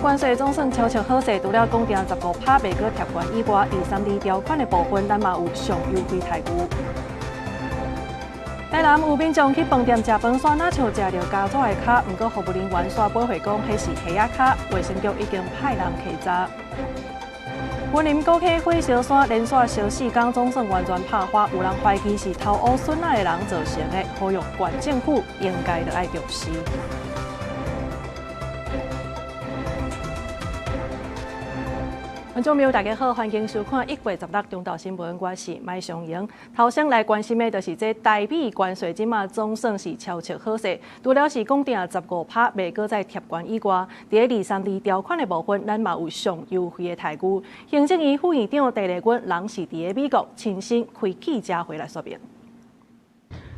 關稅總算超出好勢，除了講定15%袂閣貼關以外，二三二條款的部分，咱嘛有上優惠待遇。台南有民眾去飯店食飯，煞若像食著蚵仔的跤，毋過服務人員煞回回講，彼是蝦仔跤，衛生局已經派人稽查。雲林高溪火燒山連續燒4工，總算完全拍花，有人懷疑是偷烏筍仔的人造成的，呼籲縣政府應該著愛重視。觀眾朋友，大家好，歡迎收看1月16中晝新聞，我是麥尚瑩。頭先來關心的就是這台美關稅，這馬總算是超出好勢。除了是講定15%袂閣再貼關以外，佇咧二三二條款的部分，咱嘛有上優惠的待遇。行政院副院長鄭麗君人是佇咧美國親身開記者會來說明。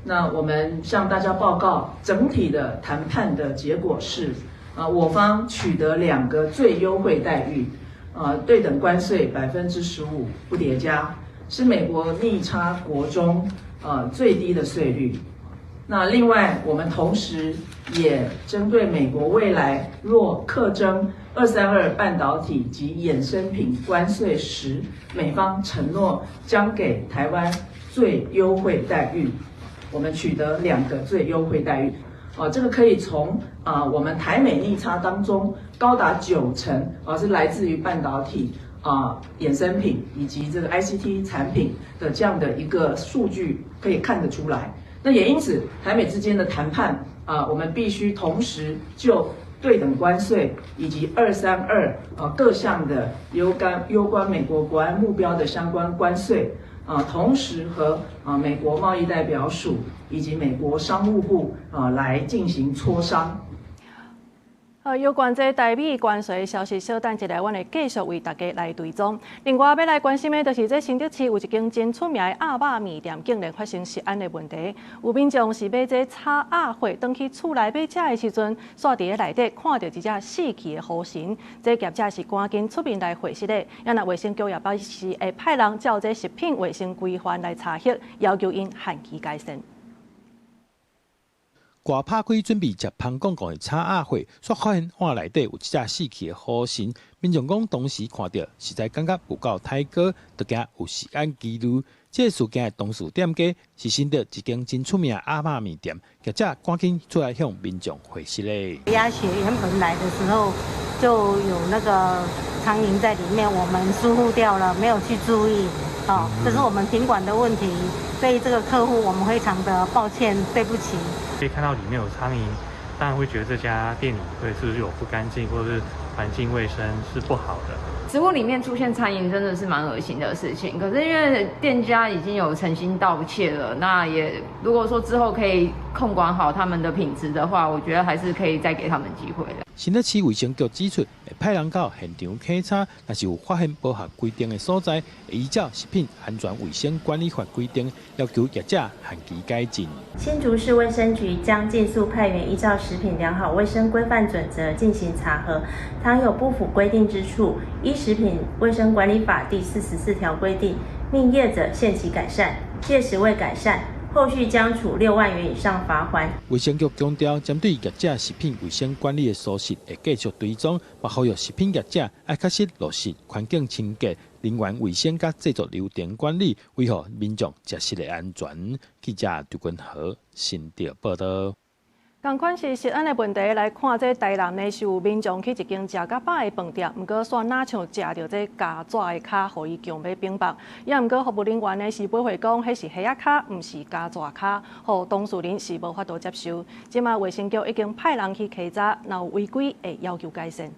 那我們向大家報告，整體的談判的結果是，我方取得兩個最優惠待遇。對等關稅15%不疊加，是美國逆差國中最低的稅率。那另外，我們同時也針對美國未來若課徵232半導體及衍生品關稅時，美方承諾將給台灣最優惠待遇。我們取得兩個最優惠待遇。這個可以從我們台美逆差當中高達9成是來自於半導體衍生品以及這個 ICT 產品的這樣的一個數據可以看得出來。那也因此，台美之間的談判我們必須同時就對等關稅以及232各項的攸關美國國安目標的相關關稅同時和美國貿易代表署以及美國商務部來進行磋商。好，有關這台美關稅的消息，稍等一下，阮會繼續為大家來追蹤。另外，欲來關心的，就是這新竹市有一間真出名的鴨肉麵店，竟然發生食安的問題。有民眾是買這炒鴨血，轉去厝內欲食的時陣，煞佇咧內底看著一隻死去的虎蠄。這業者是趕緊出面來回釋的，也若衛生局也表示會派人照這食品衛生規範來查核，要求𪜶限期改善。蓋拍開準備食芳公公的炒鴨血，煞發現碗內底有一隻死去的虎蠄。民眾講當時看著，實在感覺有夠刣哥，就驚有食安疑慮。這個事件的當事店家是新竹一間真出名的鴨肉麵店，業者趕緊出來向民眾回釋咧。鴨血原本來的時候就有那個蒼蠅在裡面，我們疏忽掉了，沒有去注意。哦，這是我們品管的問題，對這個客戶我們非常的抱歉，對不起。可以看到裡面有蒼蠅，當然會覺得這家店裡會是不是有不乾淨，或者是環境衛生是不好的。食物裡面出現蒼蠅真的是蠻噁心的事情，可是因為店家已經有誠心道歉了，那也如果說之後可以控管好他們的品質的話，我覺得還是可以再給他們機會的。新竹市衛生局指出，會派人到現場檢查，若是有發現無合規定的所在，會依照食品安全衛生管理法規定，要求業者限期改進。新竹市衛生局將盡速派員依照食品良好衛生規範準則進行查核，倘有不符規定之處，依食品衛生管理法第44條規定，命業者限期改善，屆時未改善，後續將處6萬元以上罰鍰。衛生局強調，針對業者食品衛生管理的疏失，會繼續追蹤，嘛呼籲食品業者愛確實落實環境清潔、人員衛生佮製作流程管理，維護民眾食食的安全。記者張君和新竹報導。仝款是食安的問題來看，這台南呢是有民眾去一間食較飽的飯店，毋過煞若像食著這蚵仔的跤，予伊強欲反駁。也毋過服務人員呢是回回講，彼是蝦仔跤，毋是蚵仔跤，予當事人是無法度接受。這馬衛生局已經派人去稽查，若有違規會要求改善。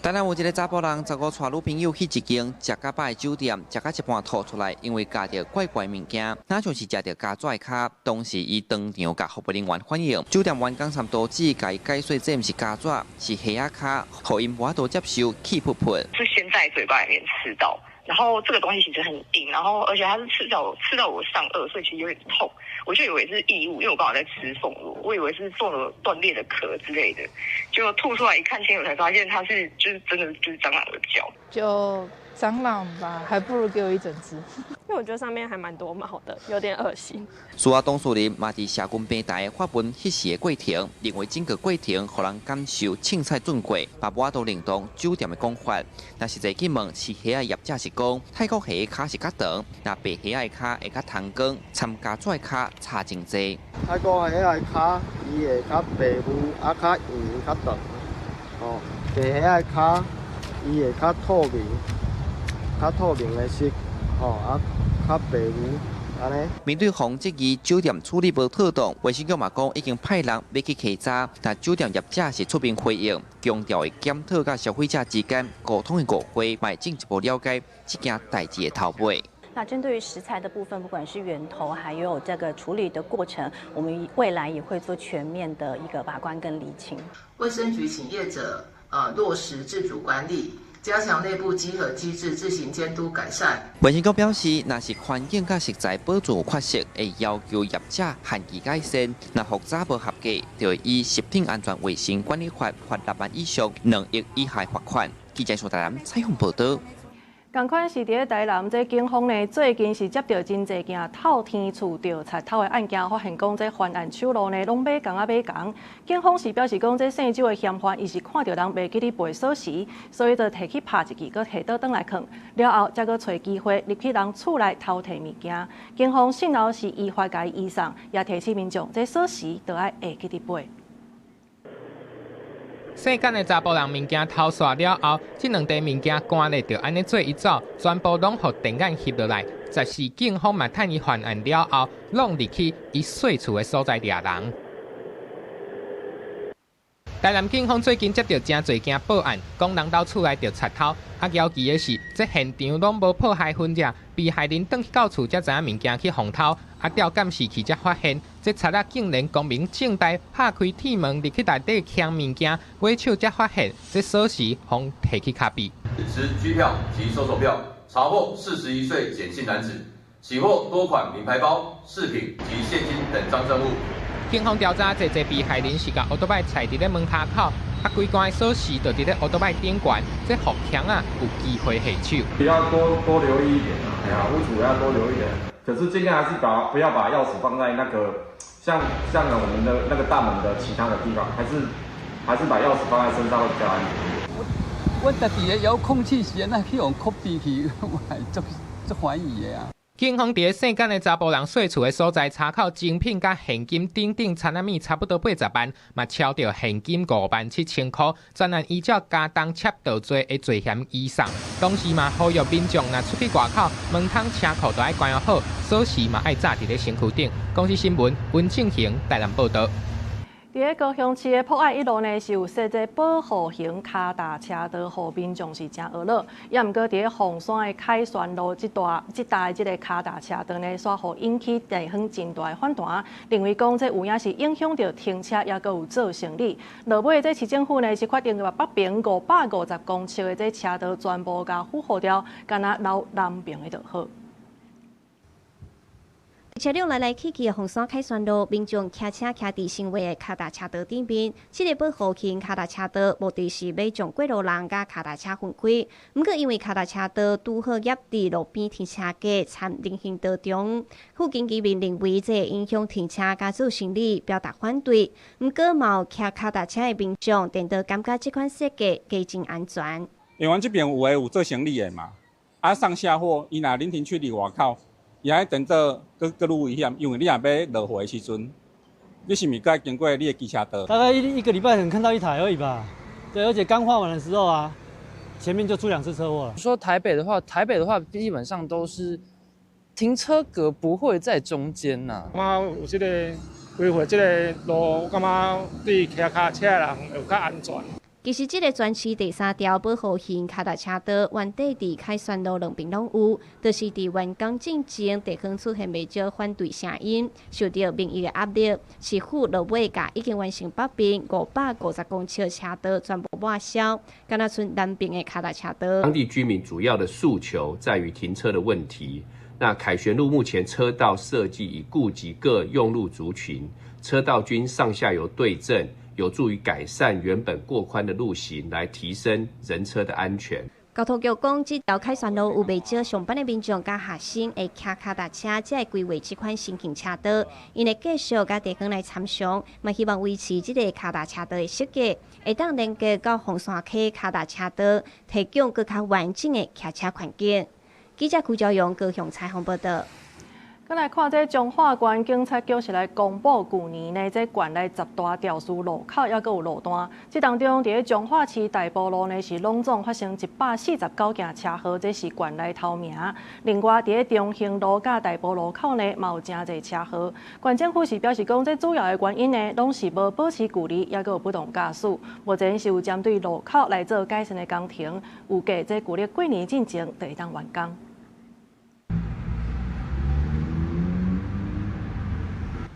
台南有一个查埔人，十五帶女朋友去一間食較飽的酒店，食到一半吐出來，因為咬著怪怪物件，若像是食著蚵仔跤。當時伊當場共服務人員反映，酒店員工摻阻止，共伊解說這毋是蚵仔，是蝦仔跤，予𪜶無法度接受，氣噗噗。是先在嘴巴裡面刺到，然後這個東西其實很硬，然後而且它是刺到我上顎，所以其實有點痛。我就以為是異物，因為我剛好在吃鳳螺，我以為是鳳螺斷裂的殼之類的，結果吐出來一看清楚，才發現它是就是真的就是蟑螂的腳。就蟑螂吧，還不如給我一整隻。因為我覺得上面還蠻多毛的，有點噁心。事後當事人嘛佇社群平台發文彼時的過程，認為整個過程予人感受凊彩轉過，嘛無法度認同酒店的講法。若實際去問飼蝦仔業者是講，泰國蝦跤是較長，若白蝦仔的跤會較通光，摻膠紙的跤差真濟。泰國蝦仔的跤，伊會較白霧，啊較圓較長，哦，白蝦仔的跤，伊會較透明，較透明的色，吼啊較白霧。面對予質疑酒店處理無妥當，衛生局嘛講已經派人欲去稽查，但酒店業者是出面回應，強調會檢討佮消費者之間溝通的誤會，嘛會進一步了解這件代誌的頭尾。那針對於食材的部分，不管是源頭還有這個處理的過程，我們未來也會做全面的一個把關跟釐清。衛生局請業者落實自主管理。加強內部稽核機制，自行監督改善。衛生局表示，若是環境佮食材保存有缺失，會要求業者限期改善；若復查無合格，就會依食品安全衛生管理法罰6萬以上2億以下罰款。記者蘇大南採訪報導。仝款是佇咧台南，這警方呢最近是接著真濟件透天厝著賊偷的案件，發現講這犯案手路呢攏買仝仔買仝。警方是表示講，這姓周的嫌犯，伊是看著人袂記得拔鎖匙，所以就提去拍一支，閣提倒轉來囥。了後，才閣揣機會入去人厝內偷提物件。警方訊後是依法共伊移送，也提醒民眾，這鎖匙著愛會記得拔。姓簡的查埔人物件偷紲了後，這兩袋物件關咧就按呢做一走，全部攏予電眼翕落來。十四警方嘛趁伊犯案了後，攏入去伊稅厝的所在掠人。台南警方最近接著誠濟件報案，講人兜厝內著賊偷。啊，枵奇的是，這現場攏無破壞痕跡，被害人轉去到厝才知影物件去予偷。啊，調監視器才發現，這賊仔竟然光明正大拍開鐵門入去內底搶物件，尾手才發現這鎖匙予提去跤臂。持拘票及搜索票，查獲41歲簡姓男子，起獲多款名牌包、飾品及現金等贓證物。警方調查，這濟被害人是共歐多擺踩佇咧門跤口，啊，規關的鎖匙就佇咧歐多擺頂懸，這予賊仔有機會下手。比較多多留意一點啊，哎呀，屋主要多留意一點，可是盡量還是把不要把鑰匙放在那個像我們的那個大門的其他的地方，還是把鑰匙放在身上會比較安全。我家己的遙控器是按怎去予 copy 去，我會足足懷疑的啊。警方佇咧姓簡的查埔人稅厝的所在查扣精品佮現金等等，田仔物差不多80萬，嘛抄著現金5萬7千箍。專案依照加重竊盜罪的罪嫌移送。同時嘛呼籲民眾若出去外口，門窗車庫都愛關好，鎖匙嘛愛紮佇咧身軀頂。公視新聞溫正行台南報導。佇咧高雄市的博愛一路呢，是有設置保護型跤踏車道，予民眾是誠懊惱。也毋過佇咧鳳山的凱旋路這帶這帶的這个跤踏車道呢，煞予引起地方真大的反彈，認為講這有影是影響著停車，抑閣有做生理。落尾這市政府呢是決定共北爿550公尺的這車道全部共符合掉，干焦留南爿的就好。車輛來來去去的鳳山凱旋路，民眾騎車騎佇新畫的跤踏車道頂面，這个保護型跤踏車道，目的是欲將過路人佮跤踏車分開。毋過因為跤踏車道拄好夾佇路邊停車格摻人行道中，附近居民認為這會影響停車佮做生理，表達反對。毋過嘛有騎跤踏車的民眾，顛倒感覺這款設計加真安全。因為阮這邊有的有做生理的嘛，啊上下貨，伊若臨停區佇外口。伊愛等到閣閣愈危險，因為你若欲落貨的時陣，你是毋是閣愛經過你的機車道？大概一個禮拜可能看到一台而已吧。對，而且剛畫完的時候啊，前面就出兩次車禍了。說台北的話，台北的話基本上都是停車格不會在中間吶。感覺有這个規劃這个路，我感覺對騎跤車的人會較安全。其實，這个全市第三條保護型跤踏車道，原底佇凱旋路兩邊攏有，就是佇完工進前，地方出現袂少反對聲音，受著民意的壓力，市府落尾共已經完成北爿550公尺車道全部抹消，干焦賰南爿的跤踏車道。當地居民主要的訴求在於停車的問題。那凱旋路目前車道設計已顧及各用路族群，車道均上下游對正。有助於改善原本過寬的路型，來提升人車的安全。交通局講，這條凱旋路有袂少上班的民眾佮學生會騎跤踏車，才會規劃這款新型車道。𪜶會繼續佮地方來參詳，嘛希望維持這个跤踏車道的設計，會當連結到鳳山溪跤踏車道，提供閣較完整的騎車環境。記者邱昭勇高雄採訪報道。閣來看這彰化縣警察局是來公布，舊年呢，這縣內十大肇事路口，猶閣有路段。這當中，佇咧彰化市大埔路呢，是攏總發生149件車禍，這是縣內頭名。另外，佇咧中興路佮大埔路口呢，嘛有誠濟車禍。縣政府是表示講，這主要的原因呢，攏是無保持距離，猶閣有不當駕駛。目前是有針對路口來做改善的工程，預計這舊曆過年進前就會當完工。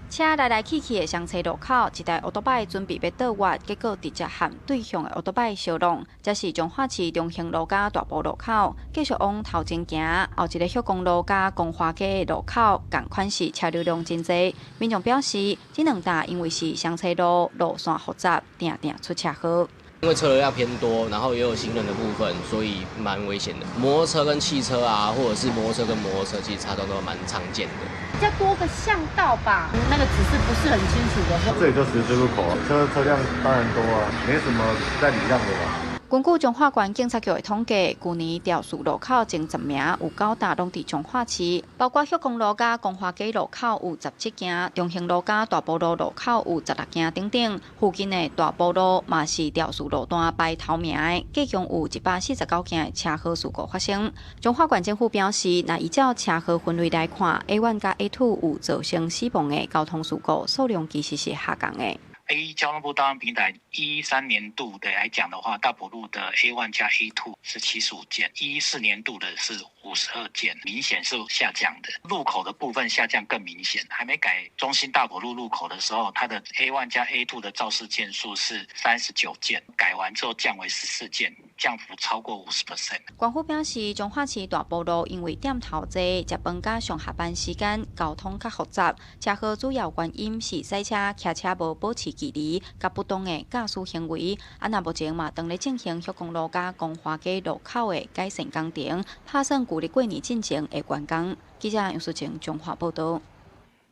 車來來去去的雙車路口，一台烏托擺準備欲倒彎，結果直接和對向的烏托擺相撞。這是彰化市中興路佮大埔路口，繼續往頭前行，後一个歇公路佮光華街的路口，仝款是車流量真濟。民眾表示，這兩搭因為是雙車路，路線複雜，定定出車禍。因為車流量偏多，然後也有行人的部分，所以蠻危險的。摩托車跟汽車啊，或者是摩托車跟摩托車，其實擦撞都蠻常見的。比較多個巷道吧，那個指示不是很清楚的。這裡就十字路口，車輛當然多啊，沒什麼在禮讓的吧。根據彰化縣警察局的統計，舊年肇事路口前10名有9搭攏佇彰化市，包括歇公路佮光華街路口有17件，中興路佮大埔路路口有16件等等。附近的大埔路嘛是肇事路段排頭名的，計共有149件的車禍事故發生。彰化縣政府表示，若依照車禍分類來看，A1佮 A2 有造成死亡的交通事故數量其實是下降的。 A 交通部大安平台13年度的來講的話，大埔路的 A1 加 A2 是75件，14年度的是52件，明顯是下降的。路口的部分下降更明顯，還沒改中心大埔路路口的時候，它的 A1 加 A2 的肇事件數是39件，改完之後降為14件，降幅超過50%。官府表示，彰化市大埔路因為店頭濟，食飯佮上下班時間交通較複雜，車禍主要原因是賽車、騎車無保持距離佮不當的駕駛行為。啊，那目前嘛，當咧進行歇公路佮光華街路口的改善工程，拍算舊曆過年進前會完工。記者楊淑晴彰化報道。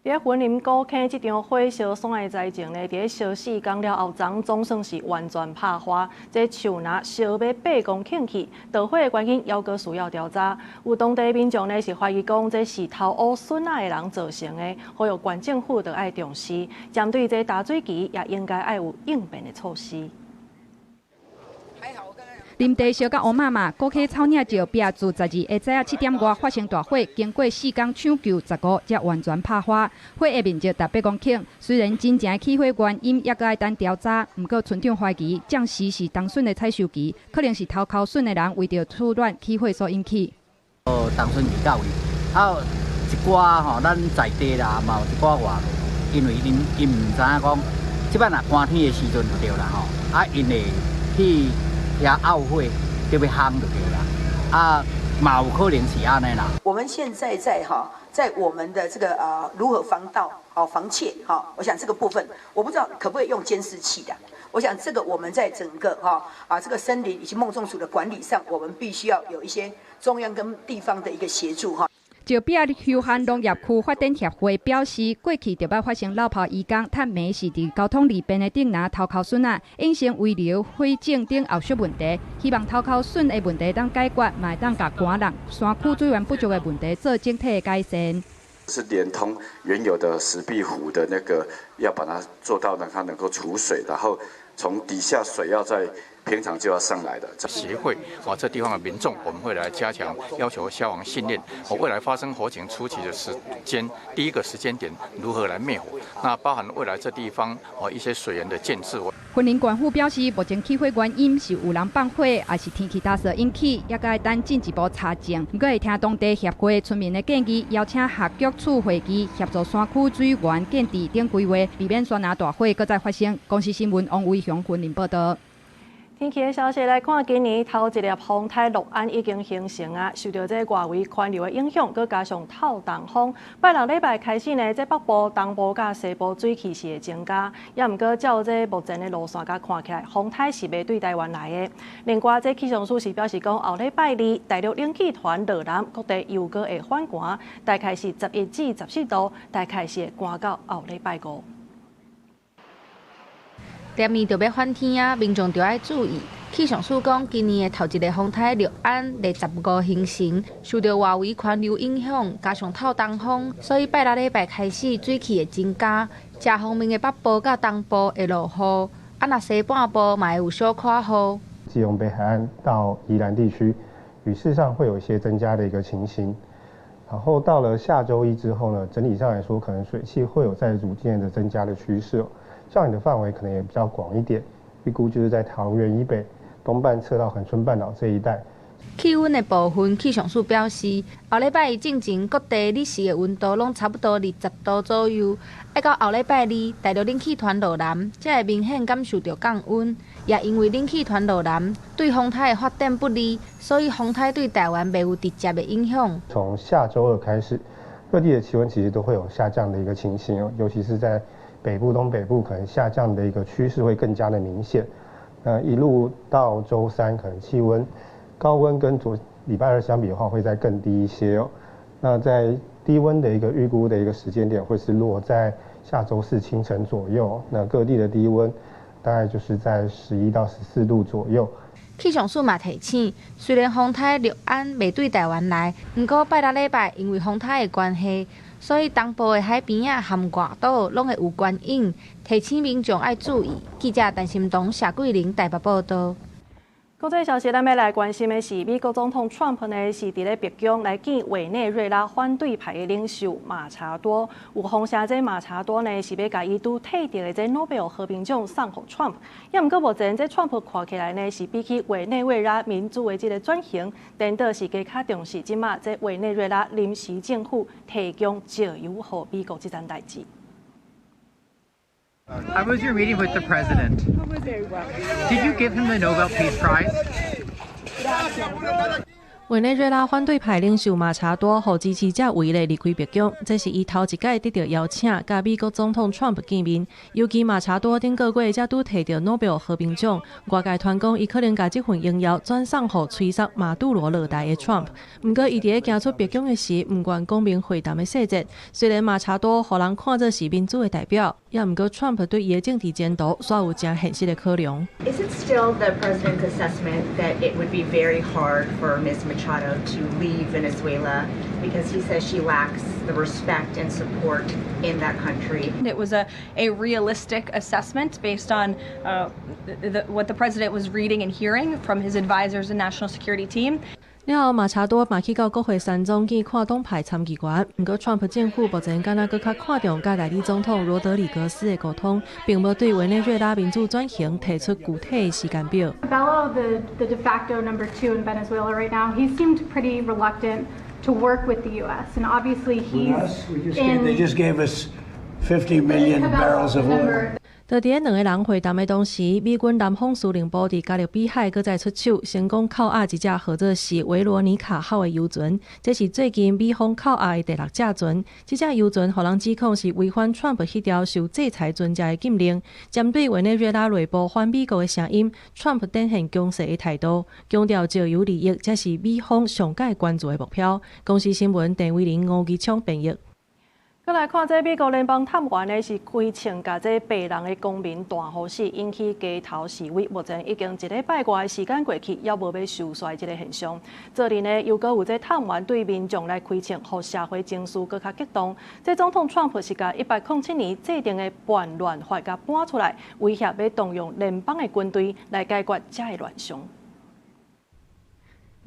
佇咧雲林古坑這場火燒山的災情呢，佇咧燒4工了後，昨總算是完全拍花。這樹若燒欲8公頃去，著火的原因猶閣需要調查。有當地民眾呢是懷疑講，這是偷挖筍仔的人造成的，呼籲縣政府著愛重視，針對這打水機也應該愛有應變的措施。林地燒甲烏麻麻，古溪草嶺石壁自12下早7點外發生大火，經過4工搶救，15才完全拍花。火的面積達8公頃，雖然真正起火原因猶閣愛等調查，毋過村長懷疑，當時是冬筍的採收期，可能是偷摳筍的人為著取暖起火所引起。哦，冬筍是到位，啊，一寡吼，咱在地啦，嘛有一寡外路，因為𪜶毋知影講，這擺若寒天的時陣就對啦吼，啊，𪜶會去遐漚火，就欲烘就對啦，啊，嘛有可能是按呢啦。我們現在在哈，在我們的這個如何防盜、哦防竊哈，我想這個部分，我不知道可不可以用監視器的。我想這個我們在整個哈啊這個森林以及孟種署的管理上，我們必須要有一些中央跟地方的一個協助哈。石壁休閒農業區發展協會表示，過去著捌發生老炮移工趁暝時佇交通利便的頂林偷摳筍仔，引生遺留火種等後續問題。希望偷摳筍的問題當解決，嘛會當共寒人山區水源不足的問題做整體的改善。是連通原有的石壁湖的那個，要把它做到讓它能夠儲水，然後從底下水要在平常就要上來的。協會啊，這地方的民眾，我們會來加強要求消防訓練。未來發生火情初期的時間，第一個時間點如何來滅火？那包含未來這地方哦一些水源的建置。雲林縣府表示，目前起火原因是有人放火，還是天氣乾燥引起，猶閣愛等進一步查證。毋過會聽當地協會村民的建議，邀請學局處會議協助山區水源建置等規劃，避免山林大火閣再發生。公視新聞王偉雄雲林報道。天氣的消息來看，今年頭一粒風颱樂安已經形成啊，受著這外圍環流的影響，閣加上透東風，拜六禮拜開始呢，這北部、東部佮西部水氣是會增加，也毋過照這目前的路線佮看起來，風颱是袂對台灣來的。另外，這氣象署是表示講，後禮拜二大陸冷氣團落南，各地又閣會反寒，大概是11至14度，大概是會寒到後禮拜五。連綿就欲反天啊，民眾著愛注意。氣象署講，今年的頭一个風颱樂安25形成，受著外圍環流影響，加上透東風，所以拜六禮拜開始水汽會增加。遮方面的北部佮東部會落雨，啊，若西半部嘛會有小可雨。基隆北海岸到宜蘭地區，雨勢上會有一些增加的一個情形。然後到了下週一之後呢，整體上來說，可能水汽會有在逐漸的增加的趨勢。降雨的範圍可能也比較廣一點，預估就是在桃園以北、東半側到恆春半島這一帶。氣溫的部分，氣象署表示，後禮拜一進前各地日時的溫度攏差不多20度左右。愛到後禮拜二，大陸冷氣團落南，才會明顯感受著降溫。也因為冷氣團落南，對風颱的發展不利，所以風颱對台灣袂有直接的影響。從下週二開始，各地的氣溫其實都會有下降的一個情形哦，尤其是在北部、東北部可能下降的一個趨勢會更加的明顯。一路到週三，可能氣溫高溫跟昨禮拜二相比的話，會再更低一些哦。那在低溫的一個預估的一個時間點，會是落在下週四清晨左右。那各地的低溫大概就是在11到14度左右。氣象署嘛提醒，雖然風颱樂安袂對台灣來，毋過拜六禮拜因為風颱的關係，所以東部的海邊仔和外島攏會有懸湧，提醒民眾愛注意。記者陳心彤、謝桂玲台北報導。國際消息，咱欲來關心的是，美國總統川普呢是佇咧白宮來見委內瑞拉反對派的領袖馬查多。有風聲這馬查多呢是欲共伊拄提著的這諾貝爾和平獎送予川普。也毋過目前這川普看起來呢是比起委內瑞拉民主的這个轉型，顛倒是加較重視這馬這委內瑞拉臨時政府提供石油予美國這層代誌。 How was your meeting with the president? Did you give him the Nobel Peace Prize? 委內瑞拉反對派領袖馬查多，予支持者圍咧離開白宮，這是伊頭一擺得著邀請，佮美國總統川普見面。尤其馬查多頂個月才拄提著諾貝爾和平獎，外界傳講伊可能共這份榮耀轉送予催殺馬杜羅落台的川普。毋過，伊佇咧行出白宮的時，毋願講明會談的細節。雖然馬查多予人看做是民主的代表，也毋過川普對伊的政治前途煞有誠現實的考量。 Is it still the president's assessment that it would be very hard for Ms. Machado to leave Venezuela because he says she lacks the respect and support in that country? It was a realistic assessment based on what the president was reading and hearing from his advisors and national security team. 了後，馬查多嘛去到國會山莊見跨黨派參議員。毋過，川普政府目前敢若閣較看重佮代理總統羅德里格斯的溝通，並無對委內瑞拉民主轉型提出具體的時間表。 Cabello, the de facto number two in Venezuela right now, he seemed pretty reluctant to work with the U.S. And obviously he's in. They just gave us 50 million barrels of oil. 就佇咧兩个人會談的當時，美軍南方司令部佇加勒比海閣再出手，成功扣押一隻號做是維羅妮卡號的油船。這是最近美方扣押的第六隻船。這隻油船予人指控是違反川普彼條受制裁船隻的禁令。針對委內瑞拉內部反美國的聲音，川普展現強勢的態度，強調石油利益才是美方上蓋關注的目標。公視新聞鄧偉玲、吳吉昌編譯。閣來看，這美國聯邦探員呢是開槍共這白人的公民彈予死，引起街頭示威。目前已經一禮拜外的時間過去，猶無欲收煞這个現象。昨日呢，又閣有這探員對民眾來開槍，予社會情緒閣較激動。這總統川普是共1807年制定的叛亂法共搬出來，威脅欲動用聯邦的軍隊來解決遮的亂象。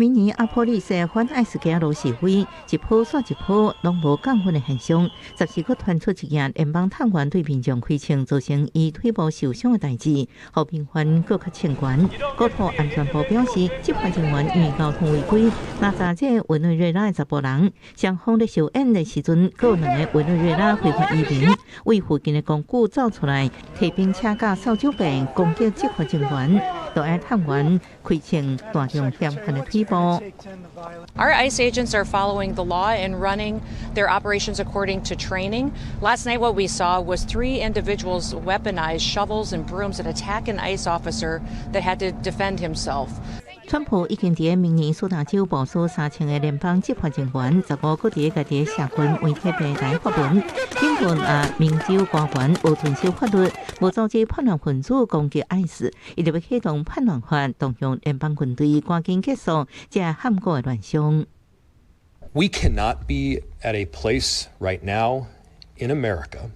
明年阿波利斯反 ICE 街頭示威，一波煞一波，攏無降溫的現象。十四閣傳出一件聯邦探員對民眾開槍，造成伊腿部受傷的代誌，予民怨閣較衝懸。國土安全部表示，執法人員因為交通違規，攔查這委內瑞拉的查埔人，雙方咧相演的時陣，閣有兩个委內瑞拉非法移民為附近的公寓走出來，提兵車佮掃帚柄攻擊執法人員。就愛探員開槍大量嫌犯的腿部。 Our ICE agents are following the law and running their operations according to training. Last night, what we saw was three individuals weaponize shovels and brooms and attack an ICE officer that had to defend himself. 川普已經佇明尼蘇達州部署3000个聯邦執法人員，15閣佇家己社群媒體平台發文，警告啊，明州官員無遵守法律，無阻止叛亂分子攻擊 ICE，伊就欲啟動叛亂法，動用聯邦軍隊趕緊結束這罕見的亂象。 We cannot be at a place right now in America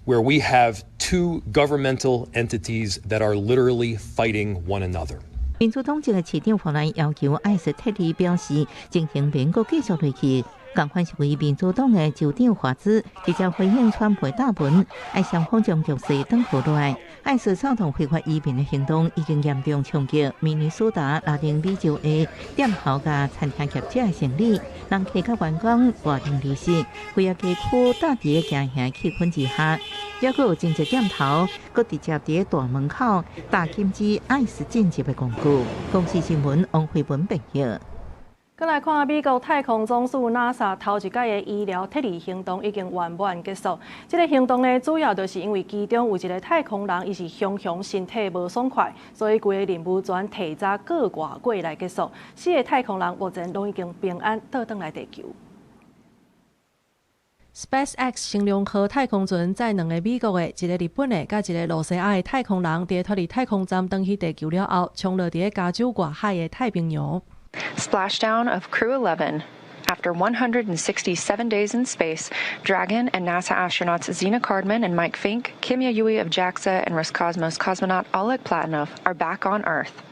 where we have two governmental entities that are literally fighting one another. 民主黨籍的市長法蘭要求 ICE 撤離，表示情形免閣繼續落去。仝款是為民主黨的州長華茲直接回應川普答文，愛雙方將局勢轉好落來。ICE 掃蕩非法移民的行動已經嚴重衝擊明尼蘇達、拉丁美洲的店頭佮餐廳業者的生理，人客佮員工大量離職，規个街區罩佇驚嚇氣氛之下，猶閣有真濟店頭閣直接佇大門口打禁止 ICE 進入的廣告。公視新聞王慧文編譯。閣來看美國太空總署 NASA 頭一擺的醫療撤離行動已經圓滿結束。這个行動呢，主要就是因為其中有一个太空人，伊是雄雄身體無爽快，所以規个任務全提早過外月來結束。四个太空人目前攏已經平安倒轉來地球。 SpaceX 星龍號太空船載兩个美國的、一个日本的、佮一个露西亞的太空人，佇脫離太空站轉去地球了後，衝落佇咧加州外海的太平洋。 Splashdown of Crew 11. After 167 days in space, Dragon and NASA astronauts Zena Cardman and Mike Fincke, Kimiya Yui of JAXA, and Roscosmos cosmonaut Oleg Platonov are back on Earth.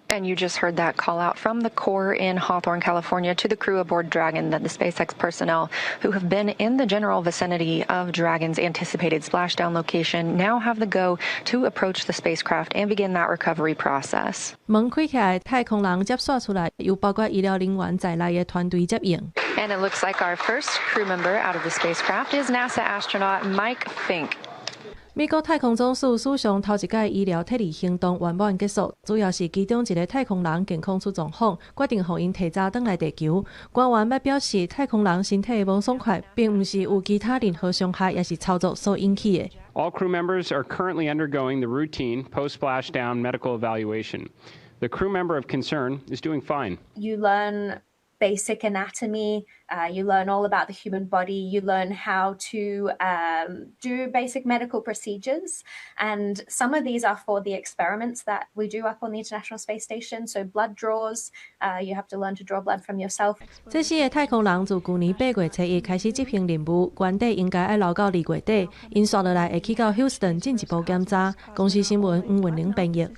And you just heard that call out from the core in Hawthorne, California, to the crew aboard Dragon that the SpaceX personnel who have been in the general vicinity of Dragon's anticipated splashdown location now have the go to approach the spacecraft and begin that recovery process. 門開起來，太空人接紲出來，有包括醫療人員在內的團隊接應。 And it looks like our first crew member out of the spacecraft is NASA astronaut Mike Fincke. 美國太空總署史上頭一擺醫療撤離行動圓滿結束，主要是其中一个太空人健康出狀況，決定予𪜶提早轉來地球。官員捌表示，太空人身體無爽快，並毋是有其他任何傷害，抑是操作所引起的。 All crew members are currently undergoing the routine post-splashdown medical evaluation. The crew member of concern is doing fine. You learn basic anatomy, you learn all about the human body, you learn how to do basic medical procedures. And some of these are for the experiments that we do up on the International Space Station. So, blood draws, you have to learn to draw blood from yourself. 這四个太空人自舊年8月初一開始執行任務，原底應該愛留到2月底，𪜶紲落來會去到休斯頓進一步檢查。公視新聞黃文玲編譯。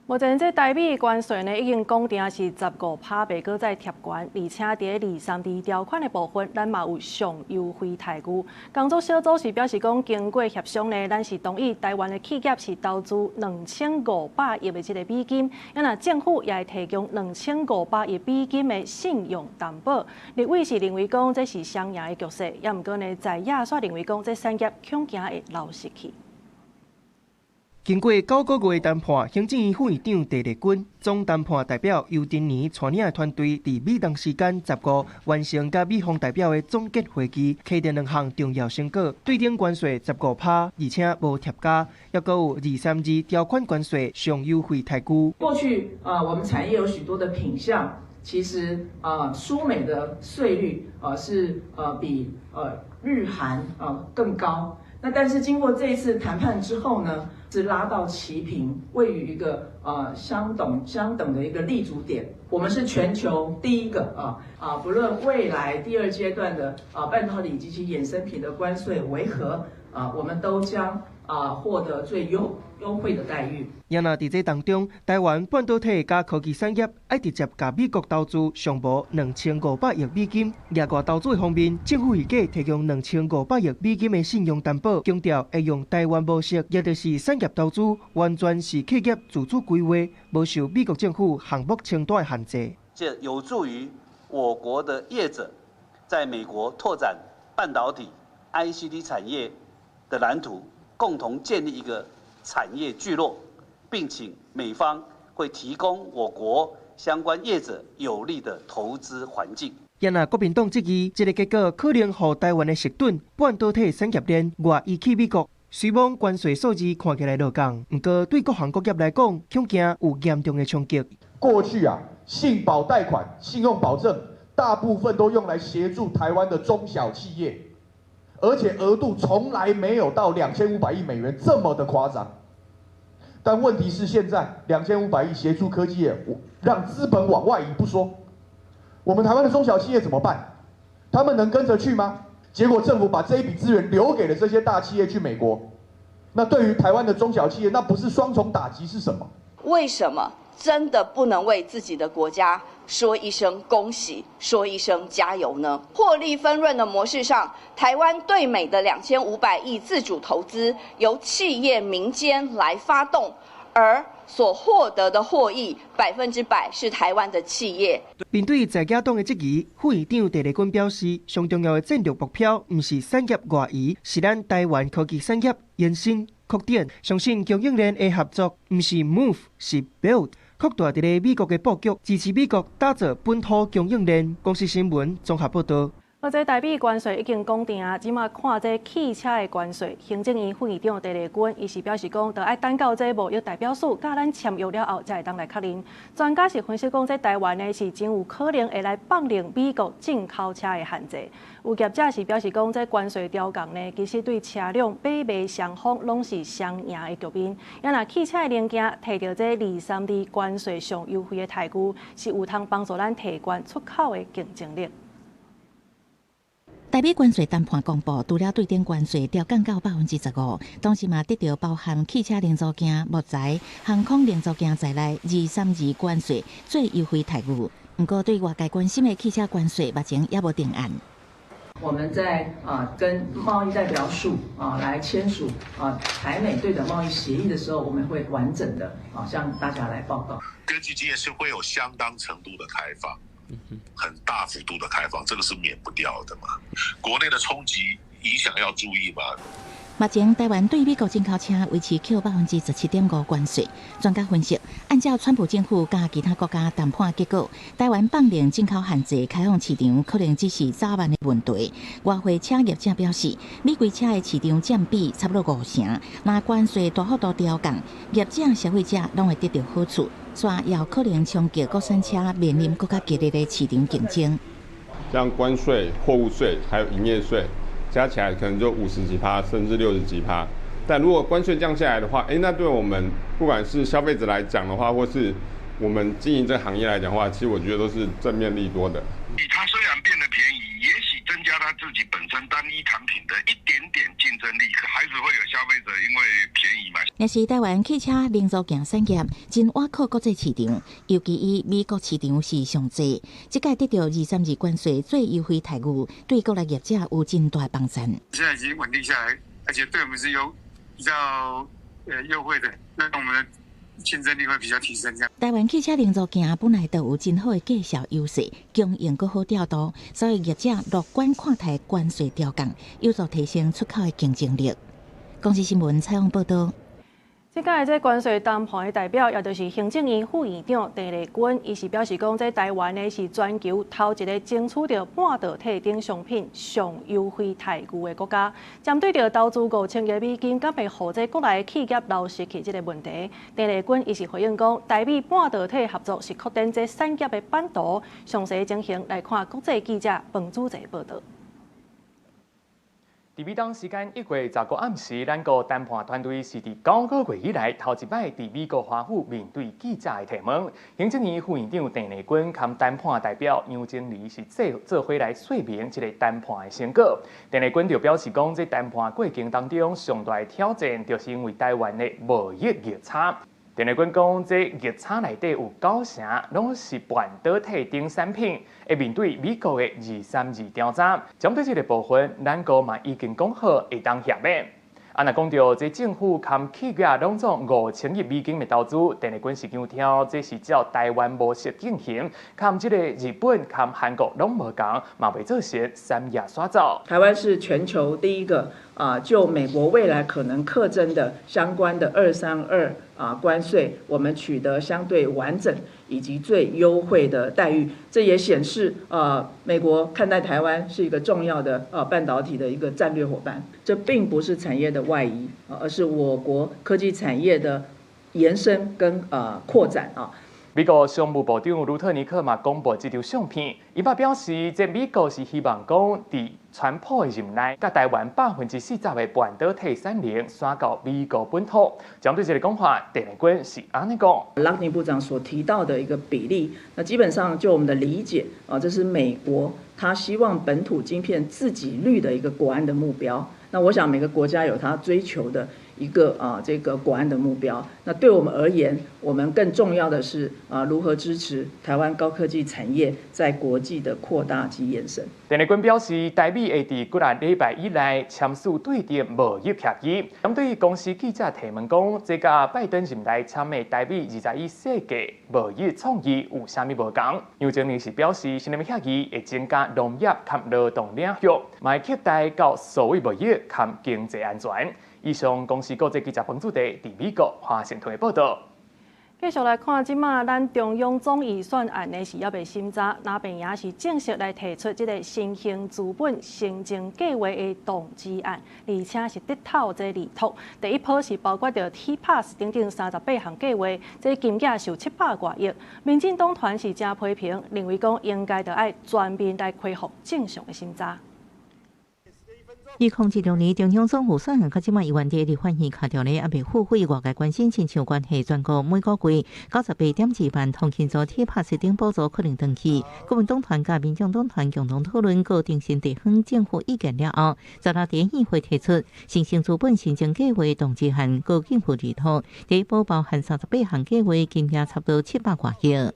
目前這台美關稅呢，已經講定是15趴，袂閣再疊懸，而且佇二三二條款的部分，咱嘛有上優惠待遇。工作小組是表示講，經過協商呢，咱是同意台灣的企業是投資2500億的這个美金，啊若政府也會提供2500億美金的信用擔保。立委是認為講這是雙贏的局勢，也毋過呢，在野煞認為講這產業恐驚會流失去。經過9個月談判，行政院副院長鄭麗君、總談判代表游珍妮帶領的團隊，佇美東時間15完成佮美方代表的總結會議，敲定兩項重要成果：對等關稅十五趴，而且無疊加，抑閣有二三二條款關稅上優惠待遇。過去啊，我們產業有許多的品項，其實啊，輸美的稅率啊是比日韓啊更高。那但是經過這一次談判之後呢，是拉到齊平，位於一個相等的一個立足點。我們是全球第一個不論未來第二階段的半導體及其衍生品的關稅為何啊，我們都將獲得最優惠的待遇。也若佇這當中，台灣半導體佮科技產業愛直接共美國投資上無2500億美金。額外投資的方面，政府預計提供兩千五百億美金的信用擔保，強調會用台灣模式，也就是產業投資完全是企業自主規劃，無受美國政府項目清單的限制。這有助於我國的業者在美國拓展半導體 ICT 產業的藍圖，共同建立一個產業聚落，並請美方會提供我國相關業者有利的投資環境。也若國民黨質疑，這个結果可能予台灣的矽盾半導體產業鏈外移去美國。雖罔關稅數字看起來落降，毋過對各行各業來講，恐驚有嚴重的衝擊。過去啊，信保貸款、信用保證，大部分都用來協助台灣的中小企業，而且額度從來沒有到2500億美元這麼的誇張。但問題是，現在2500億協助科技業，讓資本往外移不說，我們台灣的中小企業怎麼辦？他們能跟着去嗎？結果政府把這一筆資源留給了這些大企業去美國，那對於台灣的中小企業，那不是雙重打擊是什麼？為什麼真的不能為自己的國家說一聲恭喜，說一聲加油呢？獲利分潤的模式上，台灣對美的2500億自主投資由企業民間來發動，而所獲得的獲益100%是台灣的企業。面對在野黨的質疑，副院長鄭麗君表示，上重要的戰略目標毋是產業外移，是咱台灣科技產業延伸擴展。相信供應鏈的合作，毋是 move，是 build，擴大佇咧美國的布局，支持美國打造本土供應鏈。公視新聞綜合報導。我這台美關稅已經講定啊，這馬看這汽車的關稅，行政院副院長鄭麗君伊是表示講，著愛等到這貿易代表處佮咱簽約了後，才會當來確認。專家是分析講，這台灣呢是真有可能會來放任美國進口車的限制。有業者是表示講，這關稅調降呢，其實對車輛買賣雙方攏是雙贏的局面。也若汽車的零件提著這232關稅上優惠的待遇，是有通幫助咱提懸出口的競爭力。台美關稅談判公布，除了對等關稅調降到15%，同時嘛得著包含汽車零組件、木材、航空零組件在內232關稅最優惠待遇。毋過對外界關心的汽車關稅，目前猶無定案。我們在跟貿易代表署來簽署台美對等貿易協議的時候，我們會完整的向大家來報告。根據經驗是會有相當程度的開放。很大幅度的開放，這個是免不掉的嘛。國內的衝擊影響要注意嘛。目前台灣對美國進口車維持扣17.5%關稅。專家分析，按照川普政府佮其他國家談判結果，台灣放任進口限制開放市場，可能只是早晚的問題。外匯車業者表示，美規車的市場佔比差不多5成，若關稅大幅度調降，業者、消費者攏會得著好處。煞也有可能衝擊國產車面臨閣較激烈的市場競爭。像關稅、貨物稅還有營業稅，加起來可能就50幾趴，甚至60幾趴。但如果關稅降下來的話，那對我們不管是消費者來講的話，或是我們經營這個行業來講的話，其實我覺得都是正面利多的。它雖然變得便宜，也許增加它自己本身單一產品的一點點競爭力，可還是會有消費者因為便宜買。若是台灣汽車零組件產業真倚靠國際市場，尤其以美國市場是上濟，這擺得著232關稅最優惠待遇，對國內業者有真大幫助。現在已經穩定下來，而且對我們是有比較優惠的，那我們的競爭力會比較提升。這樣。台灣汽車零組件本來就有真好的價效優勢，供應閣好調度，所以業者樂觀看待關稅調降，有助提升出口的競爭力。公視新聞採訪報導。這擺這關稅談判的代表，也就是行政院副院長鄭麗君，伊是表示講，這台灣呢是全球頭一个爭取著半導體等商品上優惠待遇的國家。針對著投資5000億美金，敢會予這國內企業流失去這个問題，鄭麗君伊是回應講，台美半導體合作是擴展這產業的版圖。詳細情形來看國際記者彭祖澤報導。佇美東時間1月15暗時，咱國談判團隊是佇9個月以來頭一擺佇美國華府面對記者的提問。行政院副院長鄭麗君佮談判代表楊晶瑩是做伙來說明這个談判的成果。鄭麗君就表示講，這談判過程當中上大的挑戰，就是因為台灣的貿易逆差。鄭麗君講，這逆差內底有9成攏是半導體等產品，會面對美國的232調查。針對這个部分，咱國嘛已經講好會當協的。啊，若講著這政府佮企業攏總5000億美金的投資，鄭麗君是強調，這是照台灣模式進行，佮這个日本、佮韓國攏無仝，嘛袂造成產業徙走。台灣是全球第一個就美國未來可能課徵的相關的232。关税，我们取得相对完整以及最优惠的待遇。这也显示美国看待台湾是一个重要的半导体的一个战略伙伴。这并不是产业的外移，而是我国科技产业的延伸跟扩展啊。美國商務部長盧特尼克嘛公布這張相片，伊嘛表示，這美國是希望講，佇川普的任內，佮台灣40%的半導體產能徙到美國本土。針對這个講法，鄭麗君是按呢講。拉尼部長所提到的一個比例，那基本上就我們的理解啊，這是美國他希望本土晶片自給率的一個國安的目標。那我想每個國家有他追求的一個這個國安的目標。那對我們而言，我們更重要的是如何支持台灣高科技產業在國際的擴大及延伸。鄭麗君表示，台美會佇幾若禮拜以內簽署對等貿易協議。針對公視記者提問講，這佮拜登任內簽的台美21世紀貿易倡議有啥物無仝？楊晶玲是表示，新的協議會增加農業及勞動領域，嘛會擴大到數位貿易及經濟安全。以上公視國際記者彭祖地佇美國華盛頓的報道。繼續來看，這馬咱中央總預算案呢是猶未審查，藍白營是正式來提出這个新興資本新增計畫的動資案，而且是直透這利託。第一波是包括著 T-Pass 等等38項計劃，這金額是有700外億。民進黨團是誠批評，認為講應該著愛全面來恢復正常的審查。2016年中央總預算案，到這馬猶原佇立法院卡著咧，猶未付會，外界關心，親像關係全國每個月98.2萬通勤族 T-Pass 等補助可能斷去。國民黨團佮民眾黨團共同討論，閣徵詢地方政府意見了後，16佇議會提出新興資本新增計畫動議案，閣應付利託。第一波包含38項計劃，金額差不多700外億。